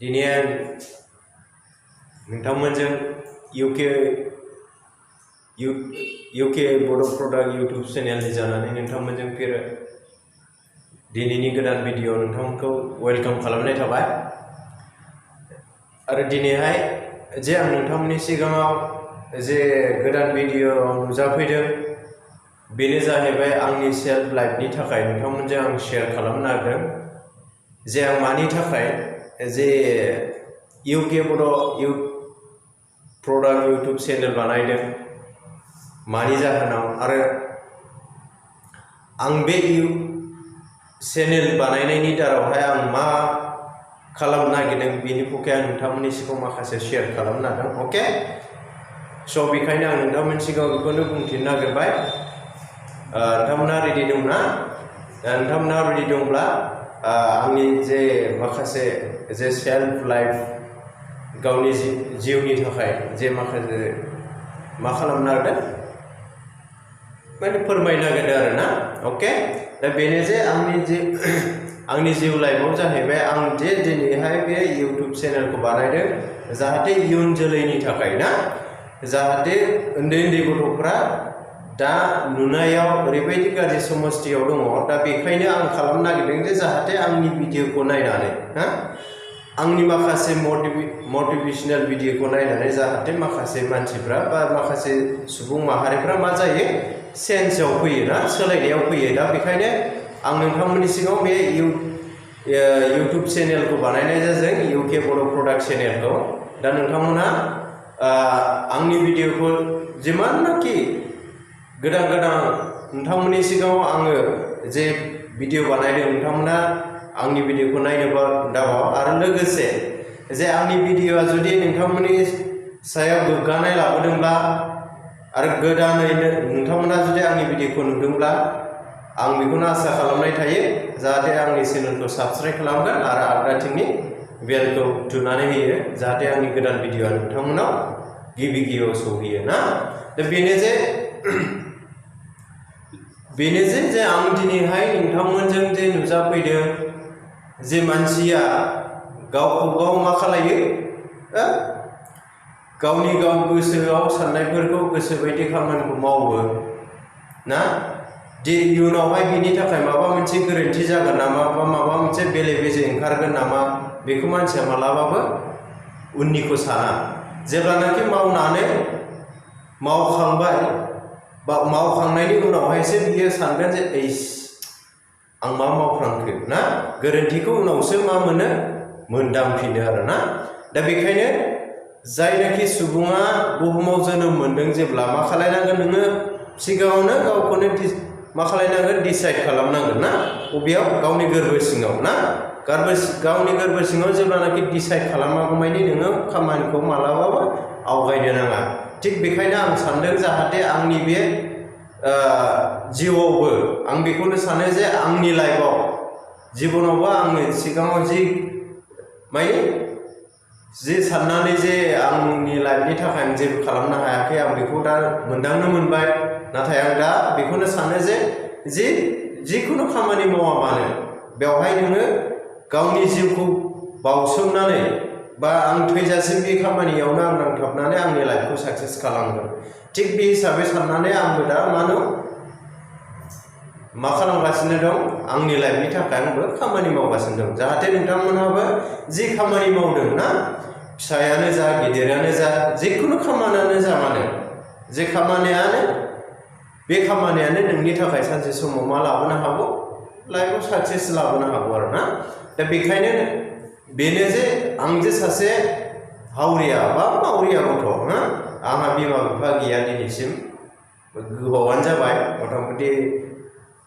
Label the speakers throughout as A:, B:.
A: दिनै आं नोंथांमोनजों UK बड' प्रडाक्ट इउटुब चेनेलनि जानानै नोंथांमोनजों फिर दिनैनि गोदान भिडिअ नोंथांमोनखौ वेलकाम खालामनाय थाबाय। आरो दिनैहाय जे आं नोंथांमोननि सिगाङाव जे गोदान भिडिअ नुजाफैदों बेनो जाहैबाय आंनि सेल्फ लाइफनि थाखाय नोंथांमोनजों आं शेयार खालामनो नागिरदों जे आं मानि थाखाय जे UK बड' प्रडाक्ट इउटुब चेनेल बानायदों मानि जाहोनाव आरो आं बे चेनेल बानायनायनि दारावहाय आं मा खालामनो नागिरदों बेनि पके आं नोंथांमोननि सिगाङाव माखासे शेयार खालामनो नागिरदों। अके स' बेखायनो आं नोंथांमोननि सिगाङाव बेखौनो बुंथिनो नागिरबाय। नोंथांमोना रेडि दंना? नोंथांमोना रेडि दंब्ला आंनि जे माखासे जे सेल्फ लाइफ गावनि जिउनि थाखाय जे माखासे मा खालामनो नागिरदों माने फोरमायनो नागिरदों आरो ना। अके दा बेनो जे आंनि जिउ लाइफआव जाहैबाय आं जे दिनैहाय बे इउटुब चेनेलखौ बानायदों जाहाथे इयुन जोलैनि थाखाय ना, जाहाथे उन्दै गथ'फ्रा दा नुनायाव ओरैबायदि गाज्रि समस्थियाव दङ। दा बेखायनो आं खालामनो नागिरदों जे जाहाथे आंनि भिडिअखौ नायनानै आंनि माखासे मटिभेशनेल भिडिअखौ नायनानै जाहाथे माखासे मानसिफ्रा बा माखासे सुबुं माहारिफ्रा मा जायो चेन्जआव फैयो ना, सोलायनायाव फैयो। दा बेखायनो आं नोंथांमोननि सिगाङाव बे इउटुब चेनेलखौ बानायनाय जादों UK बड' प्रडाक्ट चेनेलखौ। दा नोंथांमोना आंनि भिडिअखौ जिमाननाखि गोदान नोंथांमोननि सिगाङाव आङो जे भिडिअ बानायदों नोंथांमोना आंनि भिडिअखौ नायनोबा दाबाव। आरो लोगोसे जे आंनि भिडिअआ जुदि नोंथांमोननि सायाव गोग्गानाय लाबोदोंब्ला आरो गोदानैनो नोंथांमोना जुदि आंनि भिडिअखौ नुदोंब्ला आं बेखौनो आसा खालामनाय थायो जाहाथे आंनि चेनेलखौ साबस्क्राइब खालामगोन आरो आगदाथिंनि बेलखौ थुनानै होयो जाहाथे आंनि गोदान भिडिअआ नोंथांमोनाव गिबियाव सौहैयो ना। दा बेनो जे आं दिनैहाय नोंथांमोनजों जे नुजाफैदों जे मानसिया गावखौ गाव मा खालायो गावनि गोसोआव साननायफोरखौ गोसो बायदि खामानिखौ मावो ना, दि इयुनावहाय बिनि थाखाय माबा मोनसे गोरोन्थि जागोन नामा बा माबा मोनसे बेले बेजे ओंखारगोन नामा बेखौ मानसिया मालाबाबो उननिखौ साना। जेब्लानाखि मावखांबाय बा मावखांनायनि उनावहायसो बियो सानगोन जे आं मा मावफ्रांखो ना, गोरोन्थिखौ उनावसो मा मोनदांफिनो आरो ना। दा बेखायनो जायनाखि सुबुङा बुहुमाव जोनोम मोनदों जेब्ला मा खालायनांगोन नोङो सिगाङावनो गावखौनो मा खालायनांगोन डिसाइड खालामनांगोन ना, बबेयाव गावनि गोरबो सिङाव ना, गावनि गोरबो सिङाव जेब्लानाखि डिसाइड खालामागौमानि नोङो खामानिखौ मालाबाबो आवगायनो नाङा। थिग बेखायनो आं सानदों जाहाथे आंनि बे जिउआवबो आं बेखौनो सानो जे आंनि लाइफआव जिबनावबो आङो सिगाङाव जि साननानै जे आंनि लाइफनि थाखाय आं जेबो खालामनो हायाखै आं बेखौ दा मोनदांनो मोनबाय। नाथाय आं दा बेखौनो सानो जे जिखुनु खामानि मावा मानो बेवहाय नोङो गावनि जिउखौ बावसोमनानै बा आं थैजासिम बे खामानियावनो आं नांथाबनानै आंनि लाइफखौ साक्सेस खालामगोन। थिग बे हिसाबै साननानै आंबो दा मा खालामगासिनो दं आंनि लाइफनि थाखाय आंबो खामानि मावगासिनो दं। जाहाथे नोंथांमोनहाबो जि खामानि मावदों ना, फिसायानो जा गिदिरानो जा जिखुनु खामानियानो जा मानो बे खामानियानो नोंनि थाखाय सानसे समाव मा लाबोनो हागौ लाइफआव साक्सेस लाबोनो हागौ आरो ना। दा बेखायनो बेनो जे आं जे सासे हावरिया बा मावरिया गथ' ना, आंहा बिमा बिफा गैया दिनैसिम गोबावानो जाबाय, मथा मथि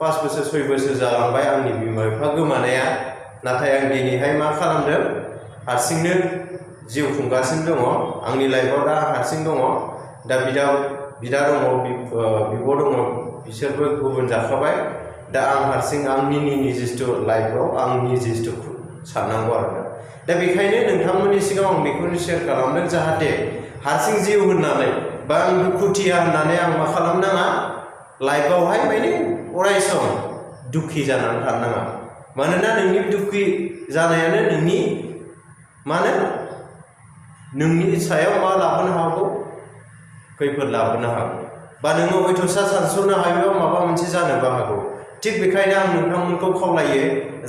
A: 5 बोसोर 6 बोसोर जालांबाय आंनि बिमा बिफा गोमानाया। नाथाय आं दिनैहाय मा खालामदों हारसिंनो जिउ खुंगासिनो दङ। आंनि लाइफआव दा हारसिं दङ। दा बिदा दङ, बिब' दङ, बिसोरबो गुबुन जाखाबाय। दा आं हारसिं आंनि निजिस्थ' लाइफआव आं निजिस्थ' साननांगौ आरो ना। दा बेखायनो नोंथांमोननि सिगाङाव आं बेखौनो शेयार खालामदों जाहाथे हारसिं जिउ होननानै बा आं दुखुथिया होननानै आं मा खालामनाङा लाइफआवहाय माने अरायसम दुखि जानानै थानो नाङा। मानोना नोंनि दुखि जानायानो नोंनि मानो नोंनि सायाव मा लाबोनो हागौ खैफोद लाबोनो हागौ बा नोङो हयथ'सा सानस'नो हायैयाव माबा मोनसे जानोबो हागौ थिग बेखायनो आं नोंथांमोनखौ खावलायो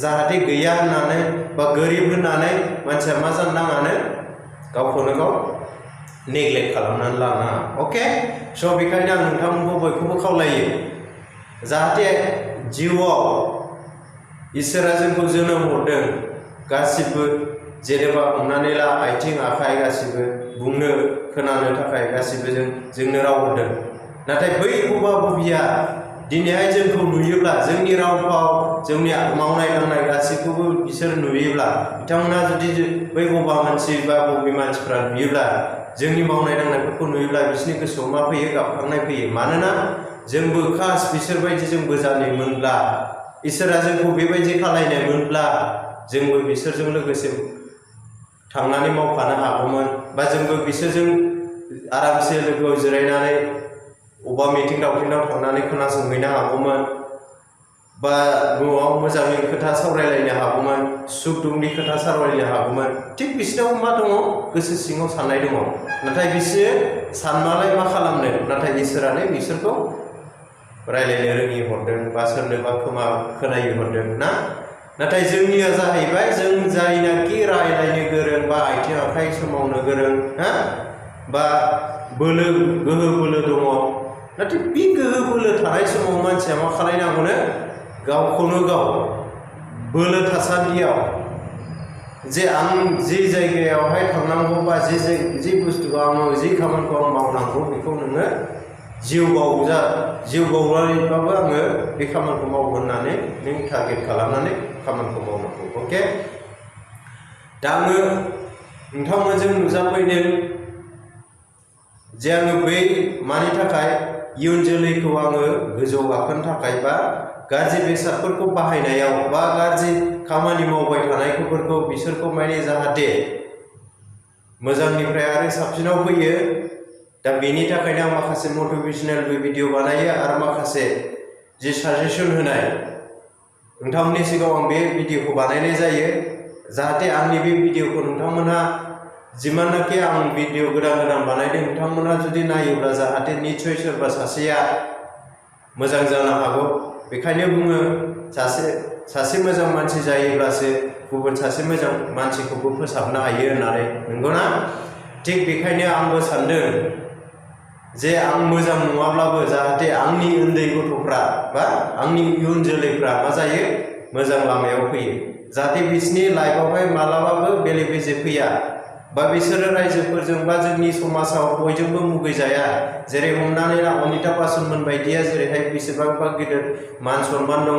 A: जाहाथे गैया होननानै बा गोरिब होननानै मानसिया मा जानो नाङानो गावखौनो गाव नेग्लेक्ट खालामनानै लानाङा अके स' बेखायनो आं नोंथांमोनखौ बयखौबो खावलायो जाहाथे जिउआव इसोरा जोंखौ जोनोम हरदों गासिबो जेनेबा हमनानै ला आथिं आखाइ गासिबो बुंनो खोनानो थाखाय गासिबो जोंनो राव होदों नाथाय बै बबा बबिया दिनैहाय जोंखौ नुयोब्ला जोंनि राव फाव जोंनि मावनाय दांनाय गासैखौबो बिसोर नुयोब्ला बिथांमोना जुदि बै बबा मानसि बा बबे मानसिफ्रा नुयोब्ला जोंनि मावनाय दांनायफोरखौ नुयोब्ला बिसोरनि गोसोआव मा फैयो गाबखांनाय फैयो मानोना जोंबो खास बिसोरबायदि जोंबो जानायमोनब्ला इसोरा जोंखौ बेबायदि खालायनायमोनब्ला जोंबो बिसोरजों लोगोसे थांनानै मावफानो हागौमोन बा जोंबो बिसोरजों आरामसे लोगोआव जिरायनानै अबा मिटिं दावथिङाव थांनानै खोनासंहैनो हागौमोन बा न'आव मोजाङै खोथा सावरायलायनो हागौमोन सुख दुखनि खोथा सावरायलायनो हागौमोन थिग बिसोरनाव मा दङ गोसो सिङाव साननाय दङ नाथाय बिसोरो साननालाय मा खालामनो नाथाय इसोरानो बिसोरखौ रायलायनो रोङि हरदों बा सोरनोबा खोनायै हरदों ना नाथाय जोंनिया जाहैबाय जों जायनाखि रायलायनो गोरों बा आथिं आखाइ सोमावनो गोरों बा गोहो बोलो दङ नाथाय बे गोहो बोलो थानाय समाव मानसिया मा खालायनांगौनो गावखौनो गाव बोलो थासान्दियाव जे आं जि जायगायावहाय थांनांगौ बा जि बुस्थुखौ आङो जि खामानिखौ आं मावनांगौ बेखौ नोङो जिउ गावनानैबाबो आङो बे खामानिखौ मावगोन होननानै नों टारगेट खालामनानै खामानिखौ मावनांगौ अके दा आङो नोंथांमोनजों नुजाफैदों जे आङो बै मानि थाखाय इयुन जोलैखौ आङो गोजौ गाखोनो थाखाय बा गाज्रि बेसादफोरखौ बाहायनायाव बा गाज्रि खामानि मावबाय थानायफोरखौ बिसोरखौ माने जाहाथे मोजांनिफ्राय आरो साबसिनाव फैयो दा बेनि थाखायनो आं माखासे मटिभेशनेल भिडिअ बानायो आरो माखासे जि साजेसन होनाय नोंथांमोननि सिगाङाव आं बे भिडिअखौ बानायनाय जायो जाहाथे आंनि बे भिडिअखौ नोंथांमोनहा जिमाननाखि आं भिडिअ गोदान बानायदों नोंथांमोनहा जुदि नायोब्ला जाहाथे निस्सय सोरबा सासेया मोजां जानो हागौ बेखायनो बुङो सासे मोजां मानसि जायोब्लासो गुबुन सासे मोजां मानसिखौबो फोसाबनो हायो होननानै नंगौना थिग बेखायनो आंबो सानदों जे आं मोजां नङाब्लाबो जाहाथे आंनि उन्दै गथ'फ्रा बा आंनि इयुन जोलैफ्रा मा जायो मोजां लामायाव फैयो जाहाथे बिसोरनि लाइफआवहाय मालाबाबो बेले बेजे फैया बा बिसोरो रायजोफोरजों बा जोंनि समाजाव बयजोंबो मुगैजाया जेरै हमनानै ला अनिता बासुमोन बायदिया जेरैहाय बेसेबांबा गिदिर मान सनमान दङ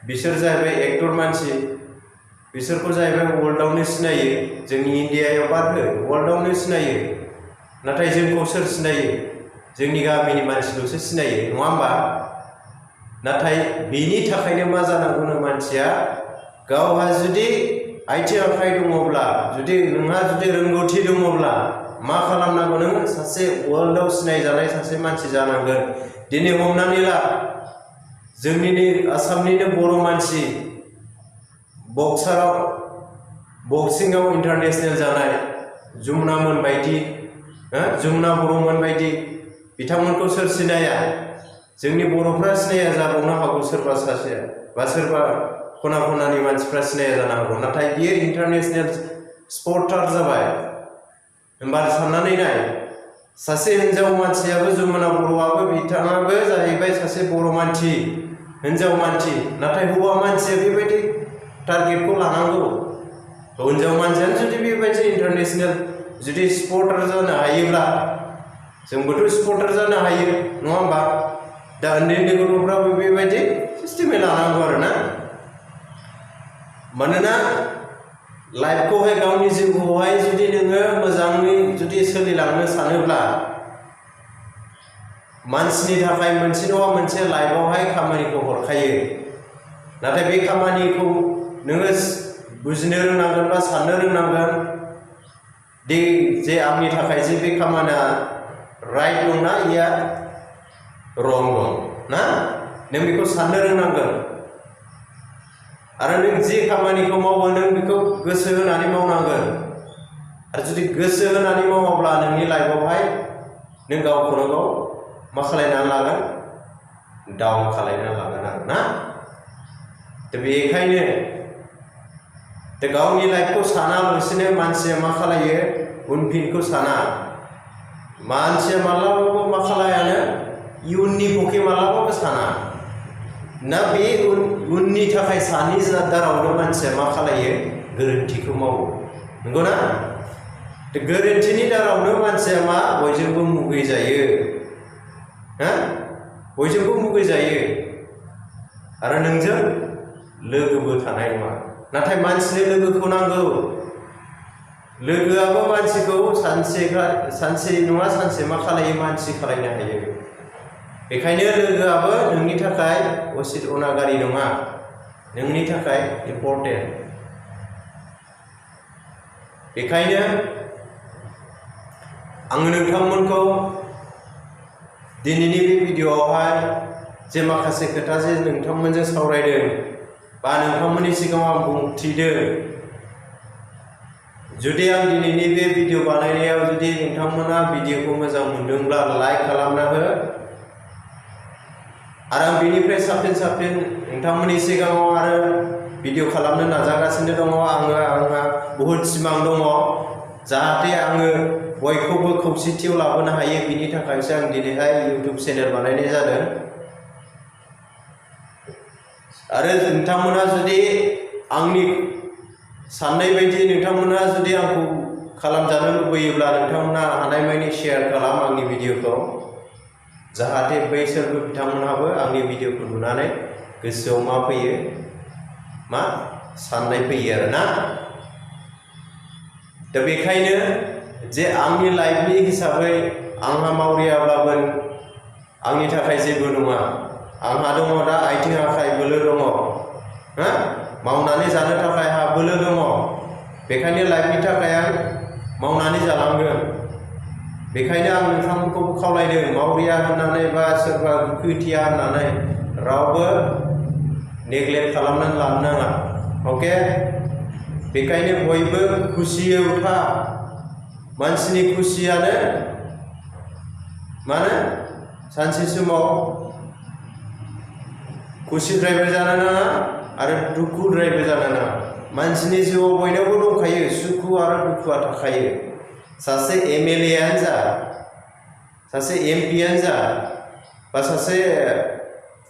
A: बिसोर जाहैबाय एक्टर मानसि बिसोरखौ जाहैबाय वर्ल्डआवनो सिनायो जोंनि इन्डियायाव बाद हो वर्ल्डआवनो सिनायो नाथाय जोंखौ सोर सिनायो जोंनि गामिनि मानसिल'सो सिनायो नङा होमबा नाथाय बेनि थाखायनो मा जानांगौनो मानसिया गावहा जुदि आथिं आखाइ दङब्ला जुदि नोंहा जुदि रोंगौथि दङब्ला मा खालामनांगौ नोङो सासे वर्ल्डआव सिनायजानाय सासे मानसि जानांगोन दिनै हमनानै ला जोंनिनो आसामनिनो बर' मानसि बक्सिंआव इन्टारनेशनेल जानाय जमुनामोन बायदि जमुना बर'मोन बायदि बिथांमोनखौ सोर सिनाया जोंनि बर'फ्रा सिनाया जाबावनो हागौ सोरबा सासेया बा सोरबा खना खनानि मानसिफ्रा सिनाया जानो हागौ नाथाय बियो इन्टारनेशनेल स्पर्टार जाबाय होमबा साननानै नाय सासे हिन्जाव मानसियाबो जमुना बर'आबो बिथाङाबो जाहैबाय सासे बर' मानसि हिन्जाव मानसि नाथाय हौवा मानसिया बेबायदि टारगेटखौ लानांगौ हिन्जाव मानसियानो जुदि बेबायदि इन्टारनेशनेल जुदि स्पर्टार जानो हायोब्ला जोंबोथ' स्पर्टार जानो हायो नङा होमबा दा उन्दै गथ'फ्राबो बेबायदि सिस्टेमै लानांगौ आरोना मानोना लाइफखौहाय गावनि जिउखौहाय जुदि नोङो मोजाङै जुदि सोलिलांनो सानोब्ला मानसिनि थाखाय मोनसे नङा मोनसे लाइफआवहाय खामानिखौ हरखायो नाथाय बे खामानिखौ नोङो बुजिनो रोंनांगोन बा साननो रोंनांगोन दि जे आंनि थाखाय जे बे खामानिया राइट दंना या रं दं ना नों बेखौ साननो रोंनांगोन आरो नों जि खामानिखौ मावो नों बेखौ गोसो होनानै मावनांगोन आरो जुदि गोसो होनानै मावाब्ला नोंनि लाइफआवहाय नों गावखौनो गाव मा खालायनानै लागोन डाउन खालायनानै लागोन आरो ना बेखायनो गावनि लाइफखौ सानालासिनो मानसिया मा खालायो उनफिनखौ साना मानसिया माब्लाबाबो मा खालायानो इयुननि पक्षे माब्लाबाबो साना ना बे उननि थाखाय सानि दारावनो मानसिया मा खालायो गोरोन्थिखौ मावो नंगौ ना गोरोन्थिनि दारावनो मानसिया मा बयजोंबो मुगैजायो बयजोंबो मुगैजायो आरो नोंजों लोगोबो थानाय नङा नाथाय मानसिनो लोगोखौ नांगौ लोगोआबो मानसिखौ सानसे नङा सानसे मा खालायो मानसि खालायनो हायो बेखायनो लोगोआबो नोंनि थाखाय उसित अनागारि नङा नोंनि थाखाय इम्परटेन्ट बेखायनो आङो नोंथांमोनखौ दिनैनि बे भिडिअ'आवहाय जे माखासे खोथा जे नोंथांमोनजों सावरायदों बा नोंथांमोननि सिगाङाव आं बुंथिदों जुदि आं दिनैनि बे भिडिअ बानायनायाव जुदि नोंथांमोना भिडिअखौ मोजां मोनदोंब्ला लाइक खालामना हो आरो आं बेनिफ्राय साबसिन नोंथांमोननि सिगाङाव आरो भिडिअ खालामनो नाजागासिनो दङ आंहा बहुद सिमां दङ जाहाथे आङो बयखौबो खौसेथियाव लाबोनो हायो बिनि थाखायसो आं दिनैहाय इउटिउब चेनेल बानायनाय जादों आरो नोंथांमोना जुदि आंनि साननाय बायदि नोंथांमोना जुदि आंखौ खालामजानो लुबैयोब्ला नोंथांमोना हानायमानि शेयार खालाम आंनि भिडिअखौ जाहाथे बैसोरबो बिथांमोनहाबो आंनि भिडिअखौ नुनानै गोसोआव मा फैयो मा साननाय फैयो आरोना दा बेखायनो जे आंनि लाइफनि हिसाबै आंहा मावरियाब्लाबो आंनि थाखाय जेबो नङा आंहा दङ दा आथिं आखाइ बोलो दङ मावनानै जानो थाखाय आंहा बोलो दङ बेखायनो लाइफनि थाखाय आं मावनानै जालांगोन बेखायनो आं नोंथांमोनखौबो खावलायदों मावरिया होननानै बा सोरबा दुखुथिया होननानै रावबो नेग्लेक्ट खालामनानै लानो नाङा अके बेखायनो बयबो खुसियै था मानसिनि खुसियानो मानो सानसे समाव खुसिद्रायबो जानो नाङा आरो दुखुद्रायबो जानो नाङा मानसिनि जिउआव बयनावबो दंखायो सुखु आरो दुखुआ थाखायो सासे एमएलए आनो जा सासे एमपियानो जा बा सासे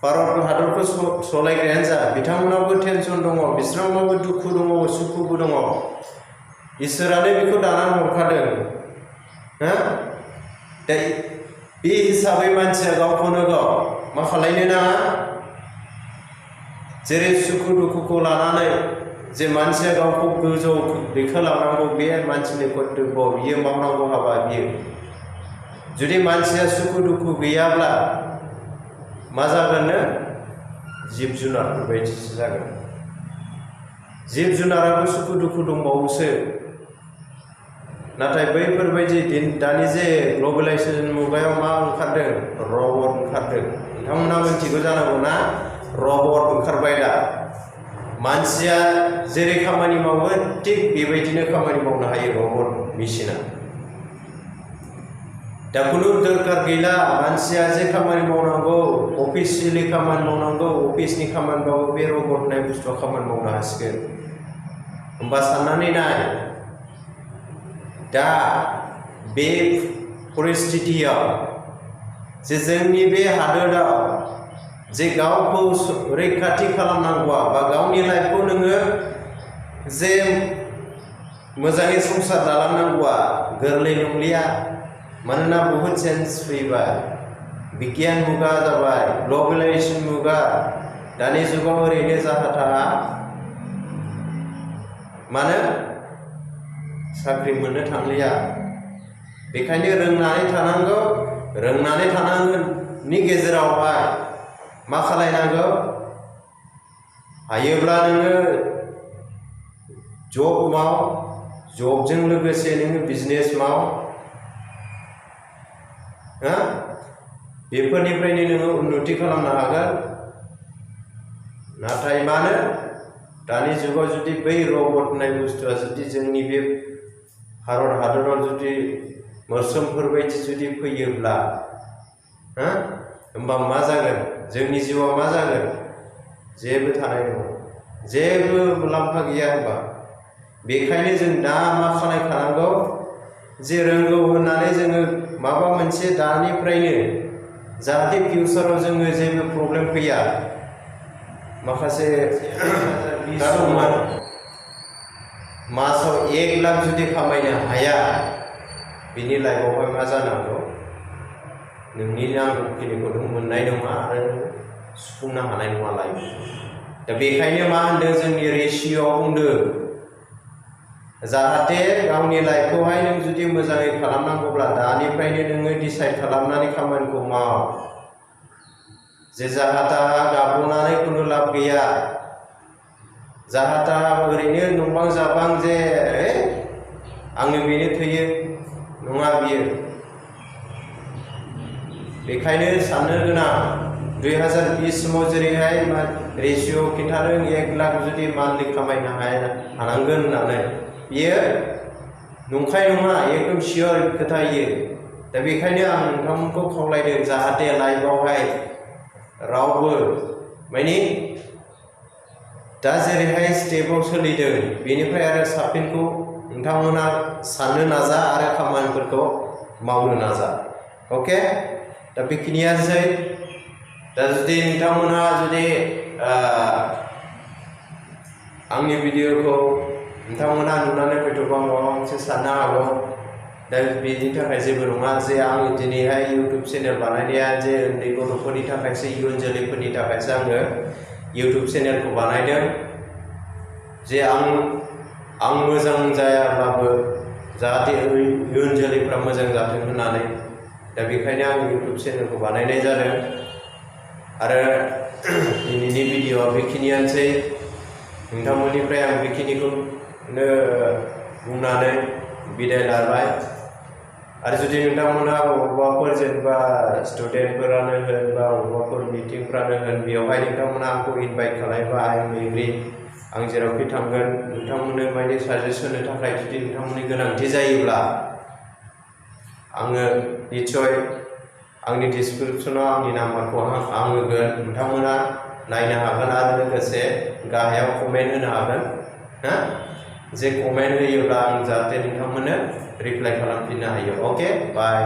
A: भारत हादरखौ सालायग्रायानो जा बिथांमोनावबो टेनसन दङ बिसोरनावबो दुखु दङ सुखुबो दङ इसोरानो बेखौ दानानै हरखादों दा बे हिसाबै मानसिया गावखौनो गाव मा खालायनो नाङा जेरै सुखु दुखुखौ लानानै जे मानसिया गावखौ गोजौ दैखोलांनांगौ बे मानसिनि कर्तब्य बियो मावनांगौ हाबा बियो जुदि मानसिया सुखु दुखु गैयाब्ला मा जागोननो जिब जुनारफोर बायदिसो जागोन जिब जुनाराबो सुखु दुखु दंबावोसो नाथाय बैफोरबायदि दानि जे ग्लबेलाइजेसन मुगायाव मा ओंखारदों रबट ओंखारदों नोंथांमोना मिथिगौ जानांगौ ना रबट ओंखारबाय दा मानसिया जेरै खामानि मावो थिग बेबायदिनो खामानि मावनो हायो रबट मेसिना दा खुनु दरखार गैला मानसिया जे खामानि मावनांगौ अफिसियेलि खामानि मावनांगौ अफिसनि खामानिबाबो बे रबट होननाय बुस्थुआ खामानि मावनो हासिगोन होमबा साननानै नाय दा बे परिस्थितियाव जे जोंनि बे हादोराव जे गावखौ रैखाथि खालामनांगौआ बा गावनि लाइफखौ नोङो जे मोजाङै संसार दालांनांगौआ गोरलै नंलिया मानोना बहुद चेन्ज फैबाय बिगियान मुगा जाबाय ग्लबेलाइजेसन मुगा दानि जुगाव ओरैनो जाहा थाहा मानो साख्रि मोननो थांलिया बेखायनो रोंनानै थानांगोननि गेजेरावहाय मा खालायनांगौ हायोब्ला नोङो जब माव जबजों लोगोसे नोङो बिजनेस माव बेफोरनिफ्रायनो नोङो उन्नति खालामनो हागोन नाथाय मानो दानि जुगाव जुदि बै रबट होननाय बुस्थुआ जुदि जोंनि बे भारत हादराव जुदि मोस्रोमफोर बायदि जुदि फैयोब्ला होमबा मा जागोन जोंनि जिउआव मा जागोन जेबो थानाय नङा जेबो मुलाम्फा गैया होमबा बेखायनो जों दा मा खालामखानांगौ जे रोंगौ होननानै जोङो माबा मोनसे दानिफ्रायनो जाहाथे फिउचाराव जोङो जेबो प्रब्लेम फैया माखासे मासाव 1 लाख जुदि खामायनो हाया बिनि लाइफआवहाय मा जानांगौ नोंनि नांगौखिनिखौ नों मोननाय नङा आरो सुफुंनो हानाय नङा लाइफ दा बेखायनो मा होनदों जोंनि रेशिय'आव बुंदों जाहाथे गावनि लाइफखौहाय नों जुदि मोजाङै खालामनांगौब्ला दानिफ्रायनो नोङो डिसाइड खालामनानै खामानिखौ माव जे जाहा ताहा गाब्र'नानै खुनु लाब गैया जाहा ताहा ओरैनो नंबां जाबां जे आंनो बेनो थैयो नङा बियो बेखायनो साननो गोनां 2020 समाव जेरैहाय रेशिय' खिन्थादों 1 लाख जुदि मान्थलि खामायनो हानांगोन होननानै बियो नंखाय नङा एकदम सियर खोथा इयो दा बेखायनो आं नोंथांमोनखौ खावलायदों जाहाथे लाइफआवहाय रावबो माने दा जेरैहाय स्टेपआव सोलिदों बेनिफ्राय आरो साबसिनखौ नोंथांमोना साननो नाजा आरो खामानिफोरखौ मावनो नाजा अके दा बेखिनियानोसै दा जुदि नोंथांमोना जुदि आंनि भिडिअखौ नोंथांमोना नुनानै हयथ'बा माबा मोनसे साननो हागौ दा बेनि थाखाय जेबो नङा जे आं दिनैहाय इउटुब चेनेल बानायनाया जे उन्दै गथ'फोरनि थाखायसो इयुन जोलैफोरनि थाखायसो आङो इउटुब चेनेलखौ बानायदों जे आं मोजां जायाब्लाबो जाहाथे इयुन जोलैफ्रा मोजां जाथों होननानै दा बेखायनो आं इउटुब चेनेलखौ बानायनाय जादों आरो दिनैनि भिडिअआ बेखिनियानोसै नोंथांमोननिफ्राय आं बेखिनिखौनो बुंनानै बिदाय लाबाय आरो जुदि नोंथांमोना बबेबाफोर जेनेबा स्टुडेन्टफोरानो होन बा बबेबाफोर मिटिंफ्रानो होन बेवहाय नोंथांमोना आंखौ इनभाइट खालामबा आइ एम एग्रि आं जेरावखि थांगोन नोंथांमोननो माने साजेस्ट होनो थाखाय जुदि नोंथांमोननि गोनांथि जायोब्ला आङो निस्सय आंनि डिसक्रिपसनाव आंनि नाम्बारखौ आं होगोन नोंथांमोना नायनो हागोन आरो लोगोसे गाहायाव कमेन्ट होनो हागोन जे कमेन्ट होयोब्ला आं जाहाथे नोंथांमोननो रिप्लाइ खालामफिननो हायो अके बाय